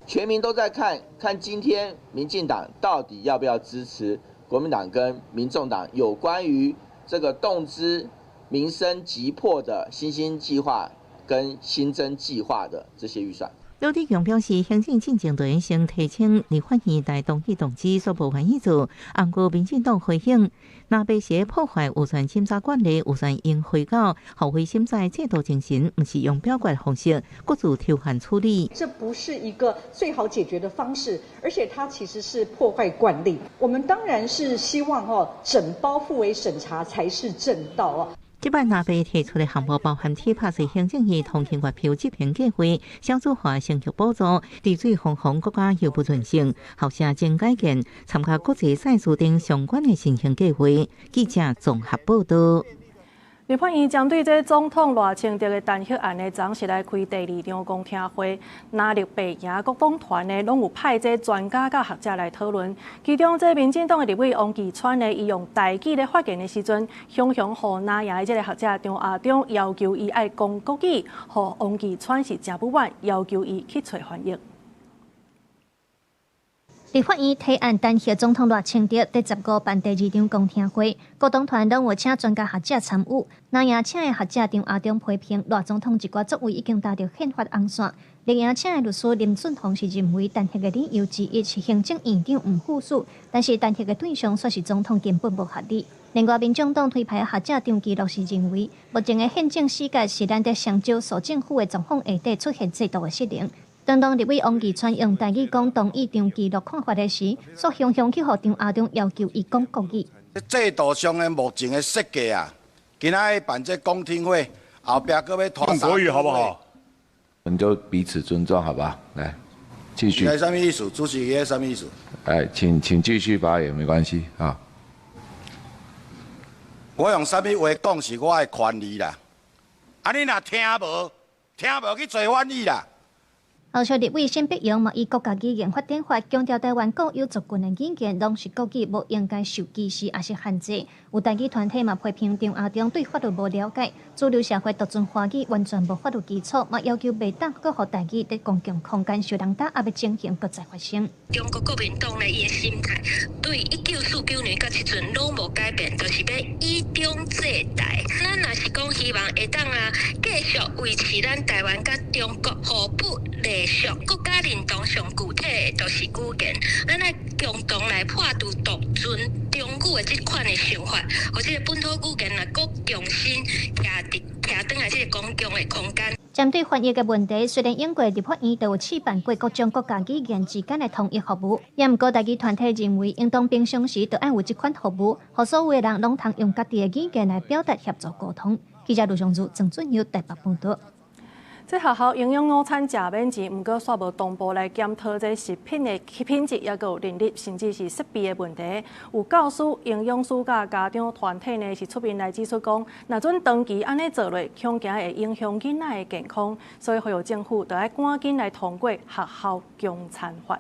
全民都在看看今天民進黨到底要不要支持國民黨跟民眾黨有關於這個動資民生急迫的新興計劃跟新增計劃的這些預算。劉志強表示，行政進前就先提請立法院來同意動資，煞無願意做。毋過民進黨回應，若欲是破壞預算審查慣例，預算應回到合會審查制度精神，毋是用表決方式，各自抽案處理。這不是一個最好解決的方式，而且它其實是破壞慣例。我們當然是希望整包付委審查才是正道啊。這擺藍白提出的項目包含 T-Pass 行政院通勤月票執行計劃、少子化生育補助、治水防洪國家優不潤性、校舍增改建、參加國際賽事等相關的新興計劃。記者綜合報道。立法院針對這總統賴清德的彈劾案呢，昨時來開第二場公聽會，藍綠白營各黨團呢，攏有派這專家佮學者來討論。其中，這民進黨的立委王義川呢，伊用台語咧發言的時陣，雄雄予藍營的這个學者張亞中要求伊愛講國語，予王義川是誠不滿，要求伊去揣翻譯。立法院提案彈劾總統賴清德，佇15辦第二場公聽會，各黨團攏有請專家學者參與。藍營請的學者張亞中批評賴總統一寡作為已經踏著憲法紅線。綠營請的律師林俊宏是認為彈劾的理由之一是行政院長毋赴署，但是彈劾的對象卻是總統，根本無合理。另外，民眾黨推派學者張其祿是認為，目前的憲政死結是難得上少數政府的狀況下底出現制度的失靈。當當立委王義川用台語講同意張其祿看法的時，煞雄雄去予張亞中要求伊講國語。制度上的目前的設計啊，今仔日辦這公聽會，後壁閣欲拖講國語好不好？我們就彼此尊重，好吧？來，繼續。你啥物意思？主席，你啥物意思？來，請繼續發言，沒關係啊。我用啥物話講是我的權利啦。啊，你若聽無，聽無去揣翻譯啦。後續立委沈碧榮嘛以國家語言發展法強調台灣國有族群的語言攏是國語，無應該受歧視抑是限制。有台語團體嘛批評張亞中對法律無了解，主流社會獨尊華語完全無法律基礎，嘛要求袂當閣予台語佇公共空間受人打壓的情形閣再發生。中國國民黨呢，伊的心態對1949年到這陣攏無改變，就是欲以中制台。咱若是講希望會當啊，繼續維持咱台灣佮中國互不隸屬，國家認同上具體的就是語言，咱愛共同來破除獨尊中語的這款的想法，予這个本土語言啊，閣重新徛佇徛轉來這个公共的空間。針對翻譯的問題，雖然英國立法院就有試辦過各種國家語言之間的統一服務，也毋過台語團體認為，應當平常時就愛有這款服務，予所有的人攏通用家己的語言來表達協助溝通。記者盧尚如、鄭俊友台北報導。這學校營養午餐食免錢，毋過煞無同步來檢討這食品的品質，抑閣有倫理，甚至是設備的問題。有教師、營養師佮家長團體呢，是出面來指出講，若準長期按呢做落，恐驚會影響囡仔的健康，所以呼籲政府著愛趕緊來通過學校供餐法。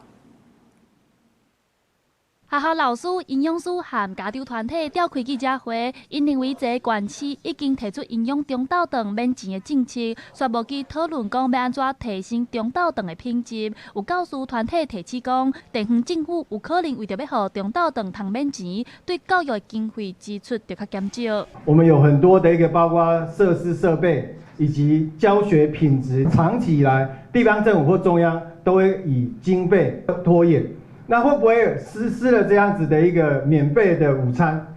學校老師、營養師和家長團體召開記者會，𪜶認為這個縣市已經提出營養中晝頓免錢的政策，卻無去討論講欲按怎提升中晝頓的品質。有教師團體提醒講，地方政府有可能為著欲予中晝頓通免錢，對教育的經費支出就較減少。我們有很多的一個包括設施設備以及教學品質，長期以來地方政府或中央都會以經費拖延。那會不會實施了這樣子的一個免費的午餐？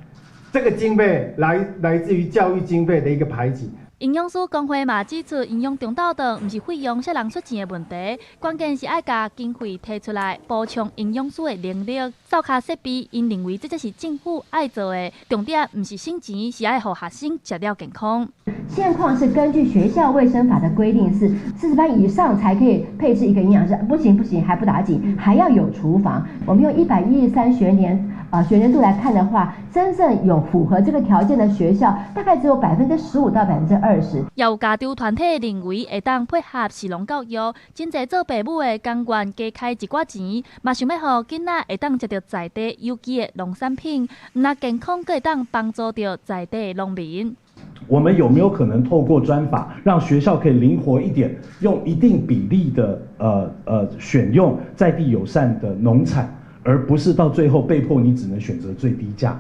這個經費來自於教育經費的一個排擠。營養師公會嘛指出，營養中晝頓毋是費用啥人出錢的問題，關鍵是愛共經費提出來補充營養師的能力、灶跤設備。𪜶認為這才是政府愛做的，重點毋是省錢，是愛予學生食了健康。現況是根據學校衛生法的規定，是40班以上才可以配置一個營養師。不行不行，還不打緊，還要有廚房。我們用113學年啊學年度來看的話，真正有符合這個條件的學校，大概只有15%到20%。也有家長團體認為，會當配合食農教育，真濟做爸母的甘願加開一寡錢，嘛想欲予囡仔會當食著在地有機的農產品，毋但健康，閣會當幫助著在地農民。我們有沒有可能透過專法，讓學校可以靈活一點，用一定比例的選用在地友善的農產，而不是到最後被迫你只能選擇最低價。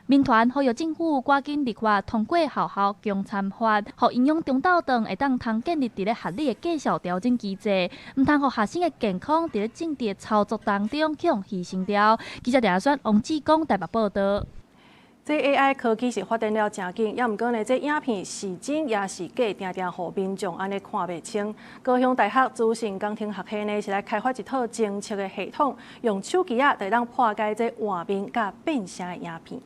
民團呼籲政府趕緊立法通過學校供餐法，予營養中晝頓會當通建立佇咧合理的價數調整機制，毋通予學生的健康佇咧政治操作當中去予犧牲掉。記者廖選王志剛台北報導。這 AI 科技是發展了誠緊，也毋過呢，這影片是真抑是假，定定予民眾按呢看袂清。高雄大學資訊工程學系呢，是來開發一套偵測的系統，用手機仔就會當破解這換面佮變聲的影片。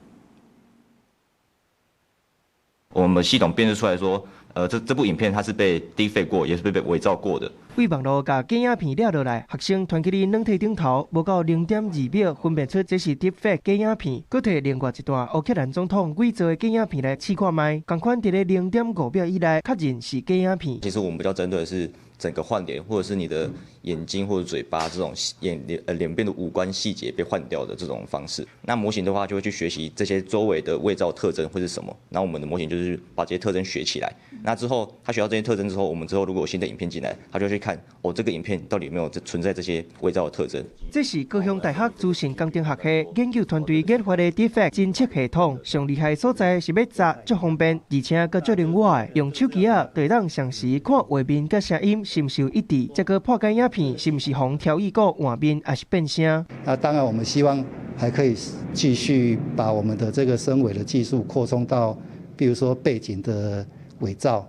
我們系統辨識出來說，這部影片它是被 deepfake 過，也是被偽造過的。對網路共假影片掠落來，學生傳去你軟體頂頭，無夠0.2秒分辨出這是 deepfake 假影片，閣提另外一段烏克蘭總統偽造的假影片來試看覓，仝款佇咧0.5秒以內確認是假影片。其實我們比較針對的是整個換臉，或者是你的眼睛或者嘴巴這種眼臉臉變的五官細節被換掉的這種方式。那模型的話就會去學習這些周圍的偽造特徵會是什麼，然後我們的模型就是把這些特徵學起來。那之後他學到這些特徵之後，我們之後如果有新的影片進來，他就去看哦，這個影片到底有沒有存在這些偽造的特徵。這是高雄大學資訊工程學系研究團隊研發的 Deepfake 偵測系統，上厲害的所在是欲查足方便，而且閣足靈活的，用手機仔就會當同時看畫面佮聲音是毋是有一致，再閣破解影片是毋是予調戲過換面抑是變聲。那當然，我們希望還可以繼續把我們的這個深偽的技術擴充到，比如說背景的偽造、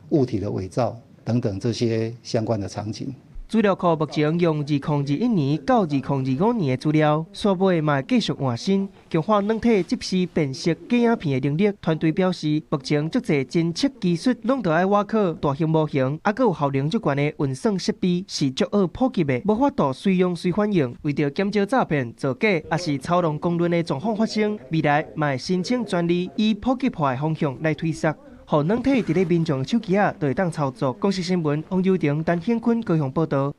物體的偽造等等這些相關的場景。資料庫目前用2021年到2025年的資料，煞尾嘛會繼續換新，強化軟體即時辨識假影片的能力。團隊表示，目前足濟偵測技術攏著愛倚靠大型模型，猶閣有效能足懸的運算設備，是足愛普及的，無法度隨用隨反應。為著減少詐騙、造假，抑是操弄公論的狀況發生，未來嘛會申請專利，以普及化的方向來推捒。予軟體佇咧民眾手機仔就會當操作。公視新聞王柔婷、陳顯坤高雄報導。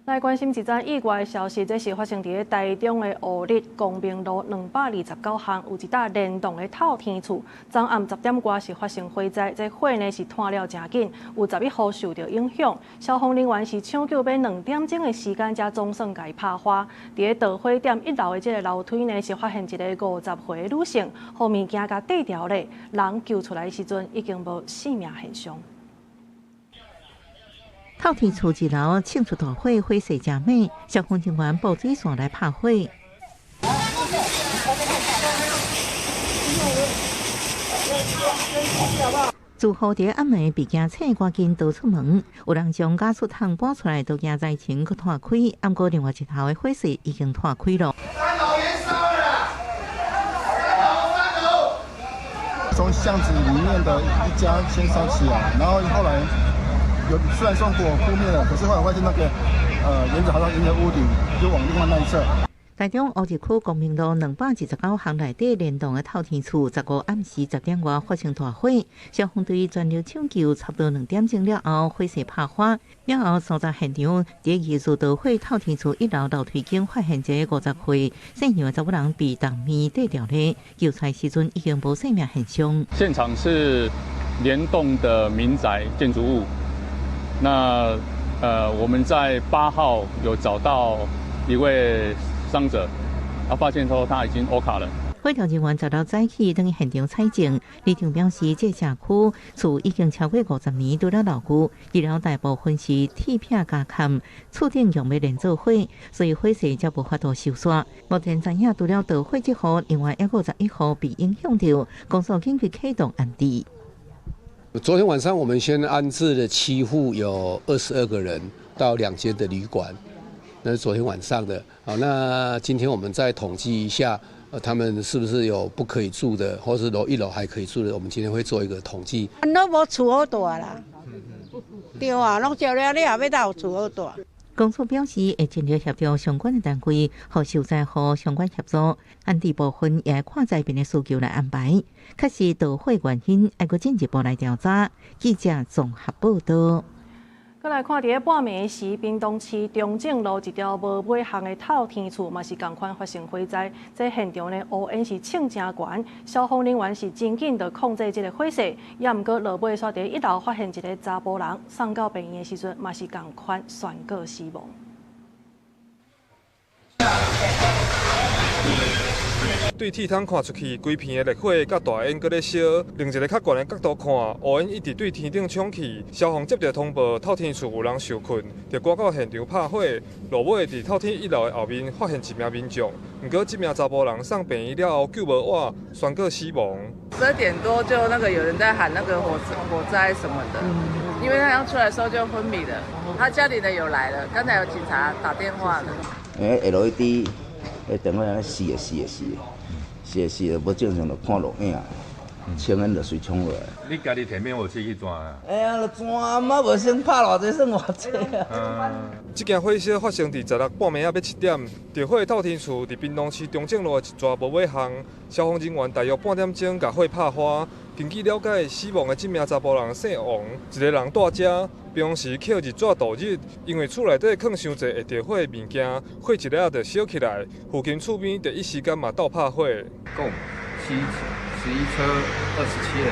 來關心一則意外消息，這是發生佇咧台中的烏日光明路229巷，有一棟連棟的透天厝，昨暗10點外是發生火災，這火呢是湠了誠緊，有11戶受著影響。消防人員是搶救欲2點鐘的時間，才總算共伊拍花。佇咧導火點1樓的這个樓梯呢，是發現一个50歲的女性，予物件共綴牢咧，人救出來的時陣已經無生命現象。透天厝1樓衝出大火，火勢誠猛，消防人員布水線來拍火。住戶佇暗暝被驚醒，趕緊逃出門。有人將加速桶搬出來，都驚災情閣拖開。毋過另外一頭的火勢已經拖開了。三樓延燒了！三樓，三樓。從巷子裡面的一家先燒起來，然後後來有雖然說火撲滅了，可是後來發現那個沿着好像沿着屋頂就往另外那一側。台中烏日區光明路229巷內底連棟的透天厝，15暗時10點外發生大火，消防隊全力搶救，差不多2點鐘了後，火勢拍花。了後，搜查現場，佇藝術導火透天厝一樓樓梯間發現一個50歲姓楊的查某人被當面底掉咧，救出來時陣已經無生命現象。現場是連棟的民宅建築物，那我們在8號有找到一位傷者，他發現說他已經 O 卡了。火調人員十六早起轉去現場採證，里長表示，這社區厝已經超過50年，除了老舊，二樓大部分是鐵片加崁，厝頂用欲連做火，所以火勢才無法度收煞。目前知影除了導火這戶，另外還閣11戶被影響著，公所緊急啟動安置。昨天晚上我們先安置了7戶，有22個人到2間的旅館。那是昨天晚上的，好，那今天我們再統計一下，他們是不是有不可以住的，或是樓一樓還可以住的？我們今天會做一個統計。攏無厝好蹛啦，對啊，攏燒了，你也欲佗有厝好蹛。公所表示會盡力協調相關的單位和受災戶相關協助，安置部分也看災民的需求來安排。確實導火原因，還閣進一步來調查。記者綜合報道。閣來看佇咧半暝時，屏東市中正路一條無尾巷的透天厝嘛是仝款發生火災。這現場呢，烏煙是衝誠懸，消防人員是真緊就控制這個火勢。也毋過落尾煞佇一樓發現一個查埔人，送到病院的時陣嘛是仝款宣告死亡。對鐵窗看出去，規片的烈火佮大煙閣咧燒。另一個較懸的角度看，烏煙一直對天頂衝去。消防接到通報，透天厝有人受困，就趕到現場拍火。落尾佇透天一樓的後面發現一名民眾，毋過這名查埔人送病院了後救無活，宣告死亡。12點多就那個有人在喊那個火災什麼的，因為他剛出來的時候就昏迷了。他家裡的有來了，剛才有警察打電話了。LED 那電話按呢死的死的死的。是是，無正常就看錄影，青煙就隨衝落來。你家己提滅火器去抓啊？哎呀，就抓嘛，無先拍偌濟算偌濟啊。這件火燒發生佇16半暝仔欲7點，著火透天厝佇屏東市中正路的一座無尾巷，消防人員大約半點鐘共火拍花。根據了解，死亡的這名查埔人姓王，一個人蹛遮，平常時靠日紙度日，因為厝內底囥傷濟會著火的物件，火一下就燒起來。附近厝邊第一時間嘛鬥拍火。共11車27人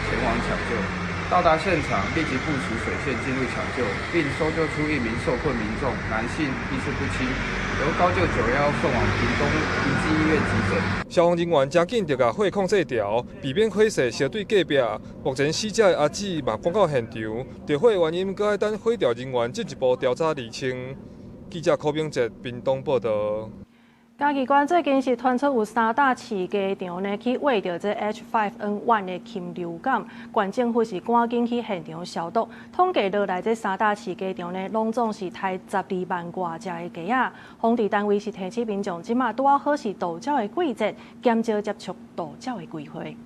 前往搶救，到達現場立即部署水線進入搶救，並搜救出一名受困民眾，男性，意識不清，由高救91送往屏東醫濟醫院急診。消防人員誠緊就共火控制牢，避免火勢燒對隔壁。目前死者的阿姊嘛趕到現場，著火原因閣愛等火調人員進一步調查釐清。記者柯明哲屏東報道。嘉義縣最近是傳出有3大飼雞場呢，去餵著這 H5N1 的禽流感，縣政府是趕緊去現場消毒。統計落來，這3大飼雞場呢，攏總是刣12萬外隻的雞仔。防治單位是提醒民眾，這馬拄仔好是渡鳥的季節，減少接觸渡鳥的機會。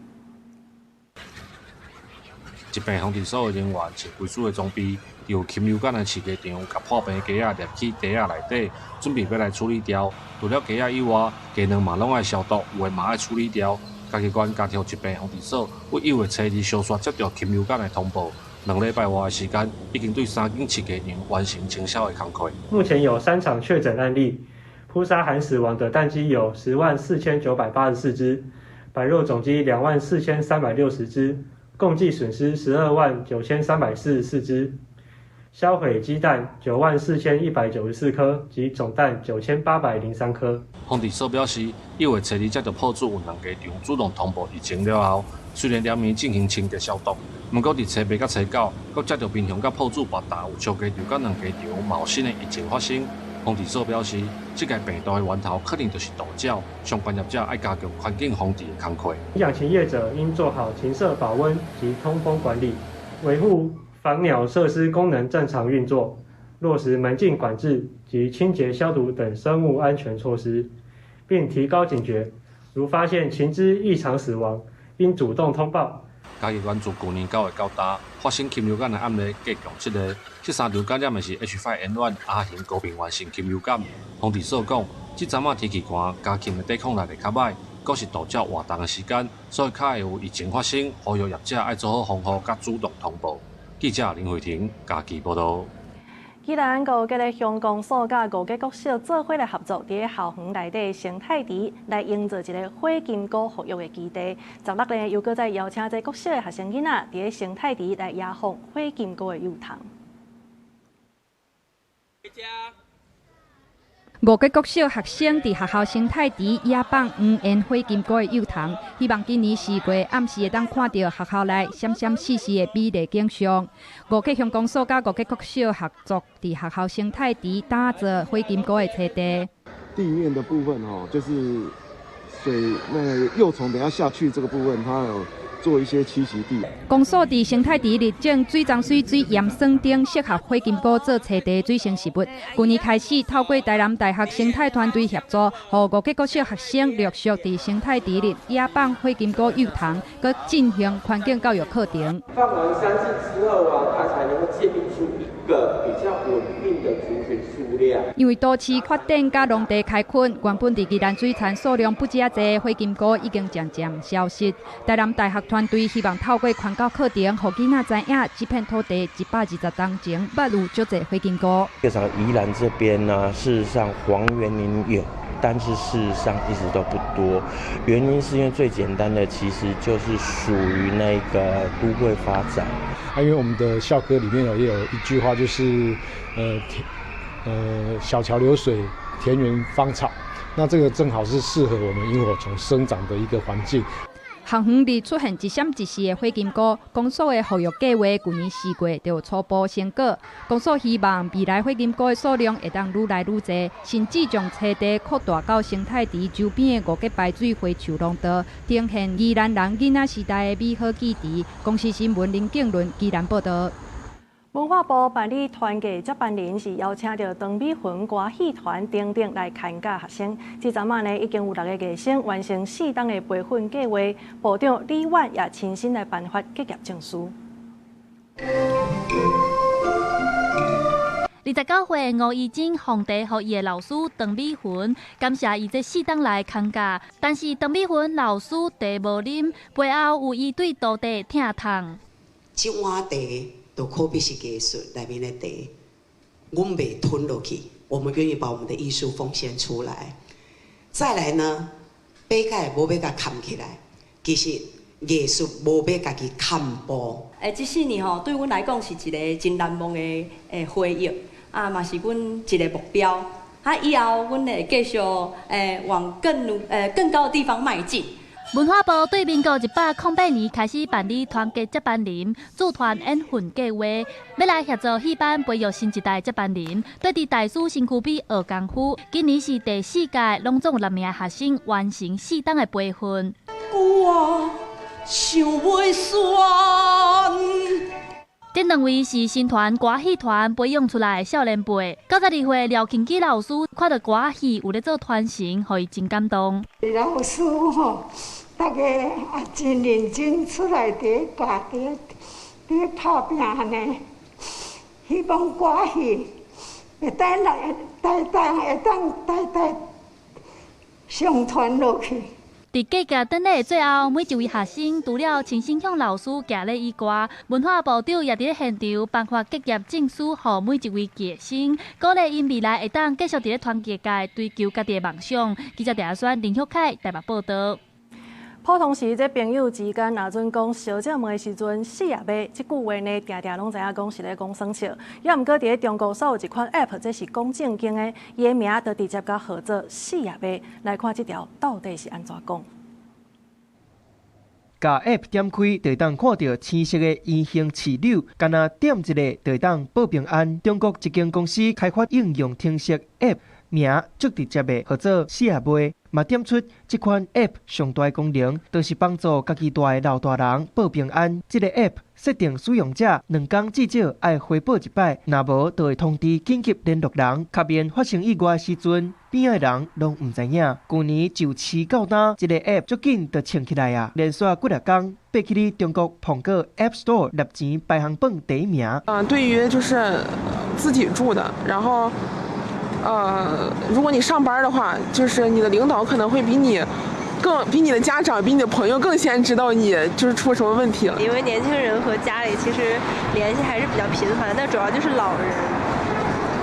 疾病防治所的人員穿規組的裝備，有禽流感的飼雞場，共破病雞仔掠去袋仔內底，準備欲來處理掉。除了雞仔以外，雞卵嘛攏愛消毒，有的嘛愛處理掉。嘉義縣加強疾病防治所，為1月初二相續接著禽流感的通報，2禮拜外的時間，已經對3間飼雞場完成清掃的工課。目前有3場確診案例，撲殺含死亡的蛋雞有104,984隻，白肉總雞24,360隻。共計損失129,344隻，銷毀雞蛋94,194顆及種蛋9,803顆。防治所表示，1月初二接到鋪主有2雞場主動通報疫情了後，雖然連暝進行清潔消毒，毋過佇初8佮初9，閣接到民雄佮鋪主別搭有小雞場佮2雞場嘛有新的疫情發生。防治所表示，這个病毒的源頭可能就是杜鳥，相關業者愛加強環境防治的工課。養禽業者應做好禽舍保溫及通風管理，維護防鳥設施功能正常運作，落實門禁管制及清潔消毒等生物安全措施，並提高警覺，如發現禽隻異常死亡，應主動通報。嘉義縣自舊年9月到今，發生禽流感的案例計共7個，這3場感染的是 H5N1 亞型高病原性禽流感。防治所講，這陣仔天氣寒，家禽的抵抗力會較䆀，閣是渡鳥活動的時間，所以較會有疫情發生。呼籲業者愛做好防護，佮主動通報。記者林慧婷嘉義報導。宜蘭五結的鄉公所佮五結國小做伙來合作，佇咧校園內底生態池來營造一個火金菇復育的基地。16呢，又閣再邀請這國小的學生囡仔，佇咧生態池來野放火金菇的幼蟲。五結國小學生佇學校生態池野放黃緣火金菇的幼蟲，希望今年4月暗時會當看著學校內閃閃爍爍的美麗景象。五結鄉公所佮五結國小合作，佇學校生態池打造火金菇的棲地。地面的部分吼，就是水那個幼蟲等下下去這個部分，它有做一些棲息地。公所佇生態池裡種水欉水、水鹽酸等適合火金菇做棲地水生植物。去年開始，透過台南大學生態團隊協助，予五結國小學生陸續佇生態池裡野放火金菇幼蟲，閣進行環境教育課程。放完3次之後啊，它才能夠建立出一個比較穩定的族群數量。因為都市發展佮農地開墾，原本佇宜蘭水田數量不止遮濟，火金菇已經漸漸消失。台南大學團隊希望透過環教課程，予囡仔知影這片土地120冬前捌有足濟火金菇。這場宜蘭這邊呢，事實上黃園林有，但是事實上一直都不多。原因是因為最簡單的，其實就是屬於那個都會發展。啊，因為我們的校歌裡面也有一句話，就是小橋流水，田園芳草。那這個正好是適合我們螢火蟲生長的一個環境。校園裡出現一閃一閃的火金菇，公所的復育計劃舊年4月就有初步成果。公所希望未來火金菇的數量會當愈來愈濟，甚至將棲地擴大到生態池周邊的五結排水花樹廊道，呈現宜蘭人囡仔時代的美好記憶。公視新聞林景倫宜蘭報導。文化部辦理團結接班人是邀請著張美雲歌戲團等等來牽教學生。這陣仔呢，已經有6个藝生完成4冬的培訓計劃。部長李婉也親身來頒發結業證書。29歲吳怡貞皇帝予伊的老師張美雲，感謝伊這4冬來牽教。但是張美雲老師茶無啉，背後有伊對徒弟疼痛。這碗茶就可比是藝術內面的茶，阮袂吞落去，我們願意把我們的藝術奉獻出來。再來呢，筆蓋無欲共崁起來，其實藝術無欲家己崁步。這4年吼，對阮來講是一個真難忘的回憶，啊，嘛是阮一個目標。啊，以後阮會繼續往更高的地方邁進。文化部對民國108年開始辦理團結接班人組團演訓計劃，欲來協助戲班培育新一代接班人。對佇大師身軀邊學功夫，今年是第4屆，攏總有6名學生完成4冬的培訓。我想袂酸。這兩位是新團歌戲團培養出來的少年輩。92歲廖慶基老師看著歌戲有咧做傳承，予伊真感動。老師吼，大家也真認真出來佇教，佇拍拚按呢，希望歌戲會當來代代會當代代相傳落去。佇結業典禮最後，每一位學生除了親身向老師行禮以外，文化部長也佇咧現場頒發結業證書，予每一位學生，鼓勵𪜶未來會當繼續佇咧團結界追求家己的夢想。記者鄭阿選、林旭凱台北報導。普通時，這朋友之間，若準講相借問的時陣，死也欲這句話呢，定定攏知影講是咧講耍笑。也毋過佇咧中國，煞有一款 App，這是講正經的，伊的名就直接共號做死也欲。來看這條到底是按怎講？共 App 點開，就會當看著青色的圓形刺鈕，干焦點一下就會當報平安。中國一間公司開發應用程式 App，名足直接的，號做死仔尾，嘛點出這款 App 上大功能，就是幫助家己蹛的老大人報平安。這个 App 設定使用者兩工至少愛回報一擺，若無就會通知緊急聯絡人，較免發生意外的時陣，邊仔的人攏毋知影。舊年就試到今，這个 App 足緊就衝起來啊！連續幾若工爬起咧中國蘋果 App Store 入錢排行榜第一名。對於就是自己住的，然後。如果你上班的話，就是你的領導可能會比你更比你的家長、比你的朋友更先知道你就是出什麼問題了。因為年輕人和家裡其實聯繫還是比較頻繁，但主要就是老人，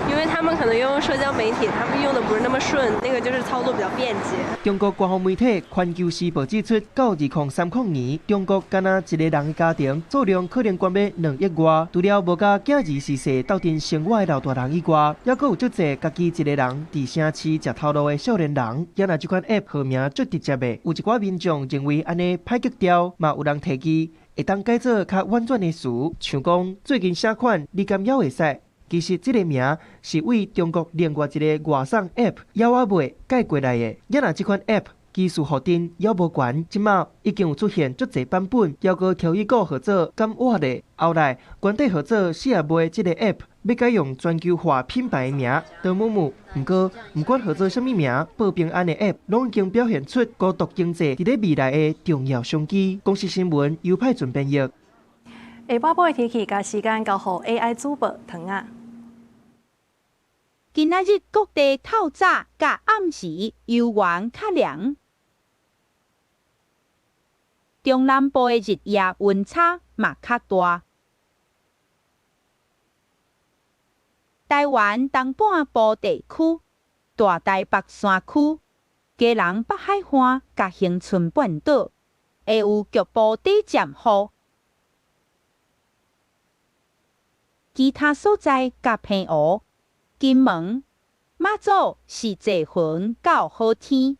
因為他們可能用社交媒體，他們用的不是那麼順，那個就是操作比較便捷。中國官方媒體《環球時報》指出，到2030年，中國干焦一個人的家庭數量可能懸欲2億外，除了無共囝兒逝世鬥陣生活的老大人以外，猶閣有足濟家己一個人佇城市食頭路的少年人。也若這款 App 號名足直接的，有一寡民眾認為按呢歹格調，嘛有人提議會當改做較婉轉的詞，像講最近啥款，你敢猶會使？其實這个名是為中國另外一个外送 App 枵仔尾改過來的。也若這款 App 技術予定猶無懸，這馬已經有出現足濟版本，猶閣調一個號做敢活咧。後來原底號做死仔尾這个 App 欲改用全球化品牌名德姆姆，毋過毋管號做啥物名，報平安的 App 攏已經表現出孤獨經濟佇咧未來的重要商機。公視新聞尤派準編譯。下半晡的天氣，共時間交予 AI 主播唐仔。今仔日各地透早佮暗時猶原較涼，中南部的日夜溫差嘛較大。台灣東半部地區、大台北山區、基隆北海岸佮恆春半島會有局部短暫雨，其他所在佮澎湖、金門、馬祖是濟雲到好天。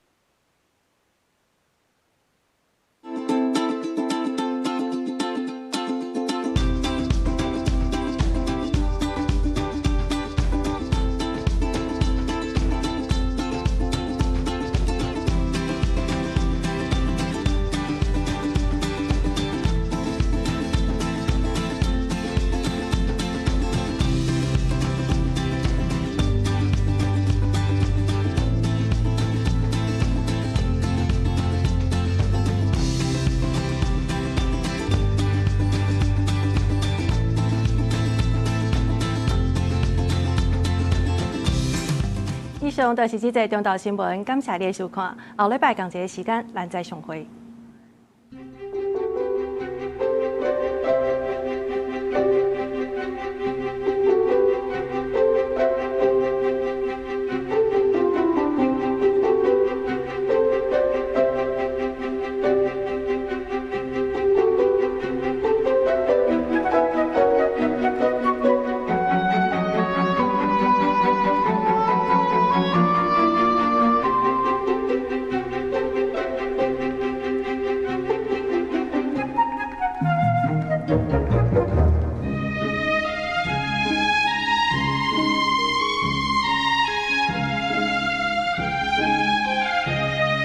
以上就是這節中晝新聞，感謝你的收看。後禮拜仝一个時間，咱再相會。